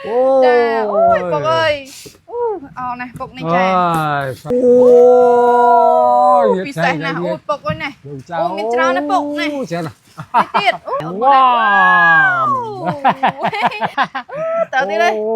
អូ ចាអូយពុកអើយអូអរណាស់ពុកនេះចា អូយ ពិសេសណាស់អូយពុកអើយណា លោកចៅ អូមានច្រើនណាស់ពុកនេះ ច្រើនណាស់ នេះទៀតអូ វ៉ា តើទៀតហើយ អូ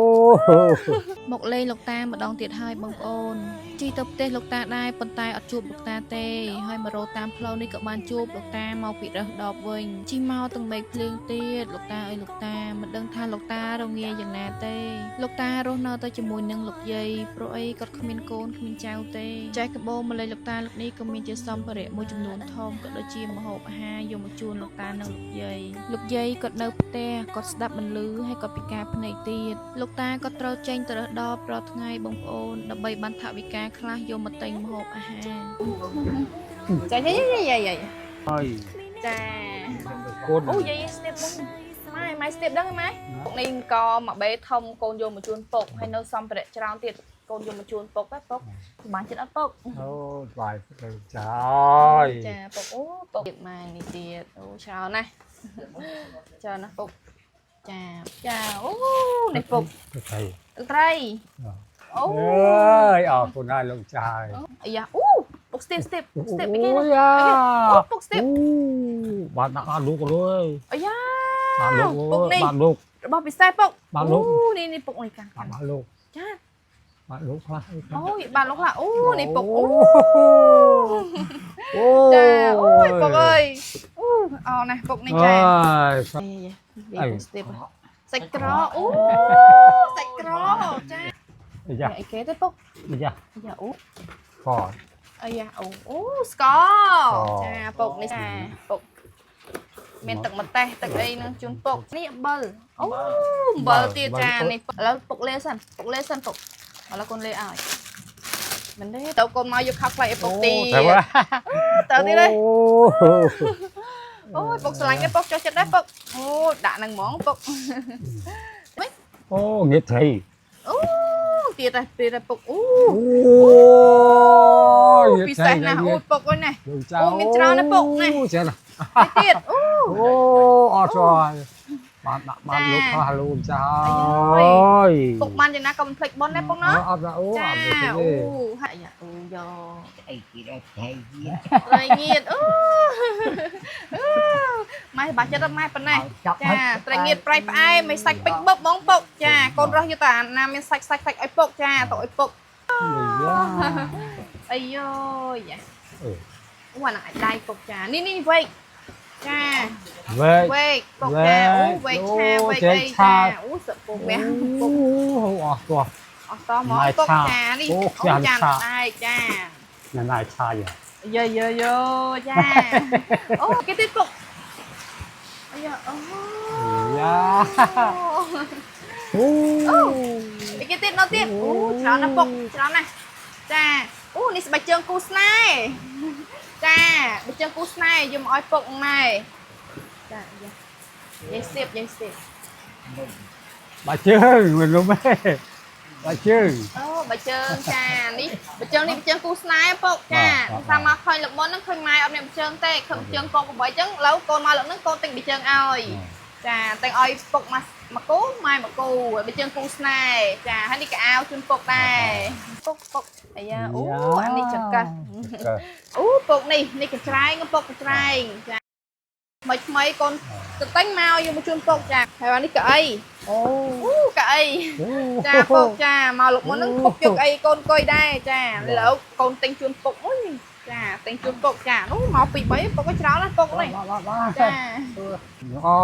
មកលេងលោកតាម្ដងទៀតហើយបងប្អូនជិះទៅផ្ទះលោកតាដែរប៉ុន្តែអត់ជួបលោកតាទេហើយមករកតាមផ្លូវនេះក៏បានជួបលោកតាមកពីរើសដបវិញជិះមកទាំងមេឃភ្លៀងទៀតលោកតាអើយលោកតាមិនដឹងថាលោកតារងាយ៉ាងណាទេលោកតារស់នៅទៅជាមួយនឹងលោកយាយព្រោះអីគាត់គ្មានកូនគ្មានចៅទេចែកកាបូបមកលេងលោកតាលោកនេះក៏មានជាសម្ភារៈមួយចំនួនធំក៏ដូចជាម្ហូបអាហារយកមកជូនលោកតានិងលោកយាយលោកយាយគាត់នៅផ្ទះគាត់ស្ដាប់មិនឮហើយគាត់ពិការភ្នែកទៀតលោកតាក៏ត្រូវចេញទៅរើសដបរាល់ថ្ងៃបងប្អូនដើម្បីបានថវិកាខ្លះយកមកទិញម្ហូបអាហារ ចាយាយយាយយាយយាយ ហើយ ចា កូន អូយាយស្ទាបដឹងម៉ែម៉ែស្ទាបដឹងម៉ែពុកនេះអង្គមកបេធំកូនយកមកជូនពុកហើយនៅសម្ភារៈច្រើនទៀតកូនយកមកជូនពុកហ៎ពុកសប្បាយចិត្តអត់ពុក អូបាយទៅចាយ ចាពុកអូពុកទៀតម៉ែនេះទៀតអូច្រើនណាស់ច្រើនណាស់ពុកចាចាអូនេះពុក ទៅទៅ ទឹកត្រីអូ អើយអរគុណហើយលោកចាយ អាយ៉ាអូពុកស្ទាបស្ទាបស្ទាបអីគេ អូ ណា យ៉ា អូពុកស្ទាប អូបានដាក់អត់លោកអើយ អាយ៉ា បានលោក ពុកនេះ បានលោក របស់ពិសេសពុក បានលោក អូនេះនេះពុកនេះកាំង បានបានលោក ចា បានលោកខ្លះអីខ្លះ អូយបានលោកខ្លះអូនេះពុកអូ អូ ចាអូយពុកអើយអូអរណាស់ពុកនេះចា អើយ អីយាយស្ទាបសាច់ក្រអូសាច់ក្រចា អាយ៉ា អីគេទេពុក អាយ៉ា អាយ៉ាអូ ខ អាយ៉ាអូអូស្ករចាពុកនេះចាពុកមានទឹកម្ទេសទឹកអីនឹងជូនពុកនេះអំបិលអូអំបិលទៀតចានេះឥឡូវពុកលេសិនពុកលេសិនពុកឥឡូវកូនលេឲ្យមិនទេទៅកូនមកយកខោខ្លៃឲ្យពុកទៀត ត្រូវ ទៅទៀតហើយ អូ អូយពុកស្រឡាញ់ទេពុកចុះចិត្តដែរពុកអូដាក់នឹងហ្មងពុក អូងៀតត្រី អូទៀតហើយទៀតហើយពុកអូ អូ ពិសេសណាស់អូពុកអើយណា លោកចៅ អូមានច្រើនណាស់ពុកនេះ ច្រើនណាស់ នេះទៀតអូ អូអត់ស្គាល់បានដាក់បានលោកខ្លះលោកចៅ អា អើយ ពុកបានយ៉ាងណាក៏មិនភ្លេចបុណ្យដែរពុកណា អត់អូ ចា អត់ទេ អូហើយអាអូយក អីគេដែរថៃទៀត ត្រីងៀតអូអូម៉ែបាក់ចិត្តដល់ម៉ែប៉ុណ្ណេះ ចាប់ ចាត្រីងៀតប្រៃផ្អែមមិនសាច់ពេញបឹបហ្មងពុកចាកូនរស់យកតាណាមានសាច់សាច់សាច់ឲ្យពុកចាទៅឲ្យពុកអាយយយ៉ា អឺ អូអាហ្នឹងអាចដៃពុកចានេះនេះវែកចា វែក វែកពុកចាអូវែកឆាវែកអីចាអូសពុកមាសពុក អូអស់តោះ អស់តហ្មងពុកចានេះ អូ អូ ចា ចា ឆា ដៃចា ណែណែឆាយ យើយើយោចាអូគេទៀតពុកអាយ៉ាអូ យ៉ាអូ អីគេទៀតនៅទៀតអូច្រើនណាស់ពុកច្រើនណាស់ចាអូនេះស្បែកជើងគូស្នេហ៍ចាស្បែកជើងគូស្នេហ៍យកមកឲ្យពុកម៉ែចាយ៉ាយាយសៀបយាយសៀប បាជើងមិនលំទេបាជើង អូបើជើងចានេះបើជើងនេះបើជើងគូស្នេហ៍ពុកចា បាទ តាមមកឃើញលមុនហ្នឹងឃើញម៉ែអត់មានបើជើងទេឃើញបើជើងកង8អញ្ចឹងឥឡូវកូនមកលើកហ្នឹងកូនទិញបើជើងឲ្យចាទិញឲ្យពុកមកមកគូម៉ែមកគូហើយបើជើងគូស្នេហ៍ចាហើយនេះក៏អាវជូនពុកដែរពុកពុកអាយ៉ាអូអានេះចង្កឹះអូពុកនេះនេះកញ្ច្រែងពុកកញ្ច្រែងចាថ្មីថ្មីកូនទៅទិញមកយកមកជូនពុកចាហើយអានេះកៅអី អូ អូកៅអី ចាពុកចាមកលោកមុនហ្នឹងពុកយកអីកូនកុយដែរចាឥឡូវកូនទិញជូនពុកមួយចាទិញជូនពុកចានោះមកពី3ពុកក៏ច្រើនណាស់ពុកនេះ បាទបាទ ចា អូ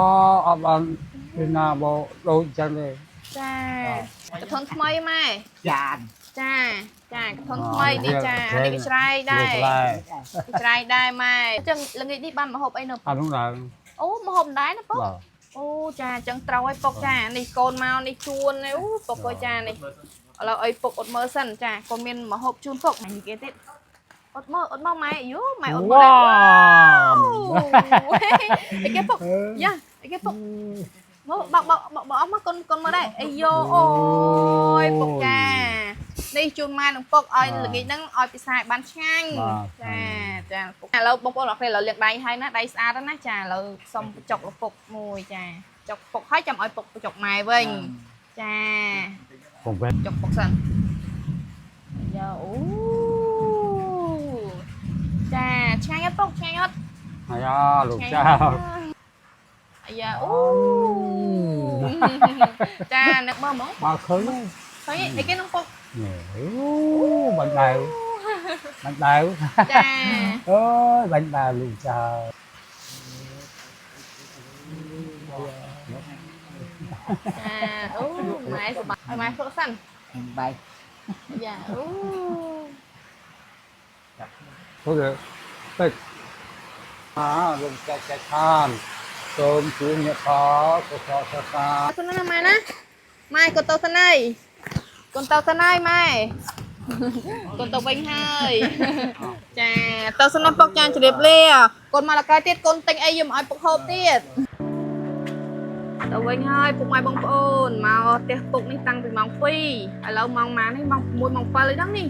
អត់បានពីណាមកដូចចឹងទេ ចាកធនថ្មីម៉ែ ចាន ចាចាកធនថ្មីនេះចានេះក៏ច្រែកដែរច្រែកដែរម៉ែអញ្ចឹងល្ងាចនេះបានមកហូបអីនៅ អានោះដែរ អូមកហូបដែរណាពុក បាទ អូចាអញ្ចឹងត្រូវឲ្យពុកចានេះកូនមកនេះជួនអូពុកក៏ចានេះឥឡូវឲ្យពុកអត់មើលសិនចាកូនមានមកហូបជូនពុកនេះគេទៀតអត់មើលអត់មកម៉ែយូម៉ែអត់មើល វ៉ា អីគេពុកយ៉ាអីគេពុកមកបកបកបកបកមកកូនកូនមកដែរអាយ៉ូអូយពុកចានេះជូនម៉ែនឹងពុកឲ្យល្ងាចហ្នឹងឲ្យពិសាឲ្យបានឆ្ងាញ់ចាចាពុកឥឡូវបងប្អូនអរគ្នាឥឡូវលាងដៃហើយណាដៃស្អាតណាចាឥឡូវសុំបញ្ចុកលពុកមួយចាចុកពុកហើយចាំឲ្យពុកបញ្ចុកម៉ែវិញ ចា កុំវិញ ចុកពុកសិនយ៉ាអូចាឆ្ងាញ់អត់ពុកឆ្ងាញ់អត់ អាយ៉ាលោកចៅ អាយ៉ាអូចានឹកមើលហ្មង បើឃើញ ឃើញអីគេនឹងពុក នេះអូបាញ់ដាវបាញ់ដាវ ចា អើយបាញ់ដាវលោកចៅ ចាអូម៉ែសប្បាយឲ្យម៉ែពុកសិន បាយ យ៉ាអូ thôi ពេចអាលោកចៅចែកខានសូមជួយអ្នកផលកុសលសាសា សិនណាម៉ែណាម៉ែកូនទៅសិនហើយកូនទៅសិនហើយម៉ែកូនទៅវិញហើយចាទៅសិនណាពុកចាជម្រាបលាកូនមកលកែទៀតកូនទិញអីយកមកឲ្យពុកហូបទៀតទៅវិញហើយពុកម៉ែបងប្អូនមកផ្ទះពុកនេះតាំងពីម៉ោង2ឥឡូវម៉ោងម៉ាននេះម៉ោង6ម៉ោង7អីហ្នឹងនេះ